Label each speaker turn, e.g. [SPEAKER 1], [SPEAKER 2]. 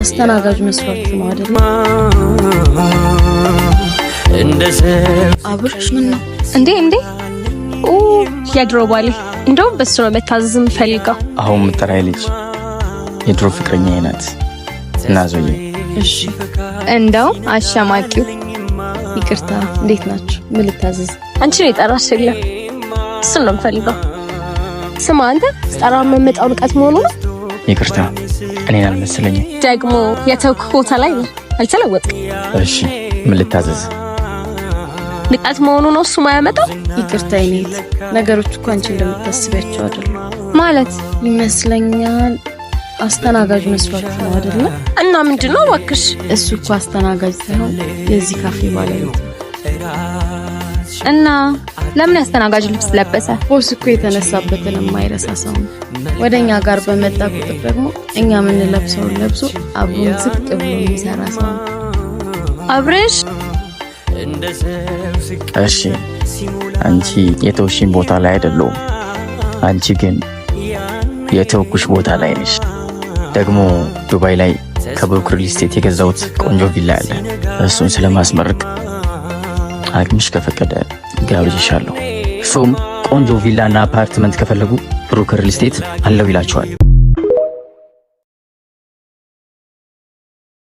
[SPEAKER 1] አስተናጋጅ መስሏችሁ ነው አይደል?
[SPEAKER 2] እንደ ሰው
[SPEAKER 1] አብርሽ ምን ነው?
[SPEAKER 3] እንዴ እንዴ! ኦ፣ የድሮ ባሌ! እንደውም በሱ ነው መታዘዝ የምፈልገው።
[SPEAKER 4] አሁን የምጠራኝ ልጅ የድሮ ፍቅረኛዬ ናት እና ዞዬ።
[SPEAKER 1] እሺ።
[SPEAKER 5] እንደው አሸማቂው።
[SPEAKER 1] ይቅርታ፣ እንዴት ናችሁ? ምን ልታዘዝ?
[SPEAKER 3] አንቺ ነው የጠራሽ የለም፣ እሱን ነው የምፈልገው። ስማ አንተ፣ ስጠራ የምመጣው ንቀት መሆኑ ነው።
[SPEAKER 4] ይቅርታ፣ እኔን አልመሰለኝም።
[SPEAKER 3] ደግሞ የተውኩ ቦታ ላይ ነው፣ አልተለወጥክም።
[SPEAKER 4] እሺ፣ ምን ልታዘዝ?
[SPEAKER 3] ንቀት መሆኑ ነው እሱ ማያመጣው።
[SPEAKER 1] ይቅርታ የኔት፣ ነገሮች እኮ አንቺ እንደምታስቢያቸው አይደሉም።
[SPEAKER 5] ማለት?
[SPEAKER 1] ይመስለኛል አስተናጋጅ መስሏችሁ ነው አይደለ?
[SPEAKER 3] እና ምንድን ነው እባክሽ?
[SPEAKER 1] እሱ እኮ አስተናጋጅ ሳይሆን የዚህ ካፌ ባለቤት ነው።
[SPEAKER 5] እና ለምን ያስተናጋጅ ልብስ ለበሰ?
[SPEAKER 1] Boss እኮ የተነሳበትን የማይረሳ ሰው ነው። ወደ እኛ ጋር በመጣ ቁጥር ደግሞ እኛ የምንለብሰውን ለብሶ አብሮን ዝቅ ብሎ የሚሰራ ሰው ነው።
[SPEAKER 3] አብርሽ።
[SPEAKER 2] እንደ ሰው ስቅ
[SPEAKER 4] እሺ፣ አንቺ የተውሽኝ ቦታ ላይ አይደለሁም። አንቺ ግን የተውኩሽ ቦታ ላይ ነሽ። ደግሞ ዱባይ ላይ ከብሩክ ሪል ስቴት የገዛሁት ቆንጆ ቪላ አለ። እሱን ስለማስመርቅ አቅምሽ ከፈቀደ ጋብዤሻለሁ። እሱም ቆንጆ ቪላ እና አፓርትመንት ከፈለጉ ብሩክ ሪል ስቴት አለው ይላቸዋል።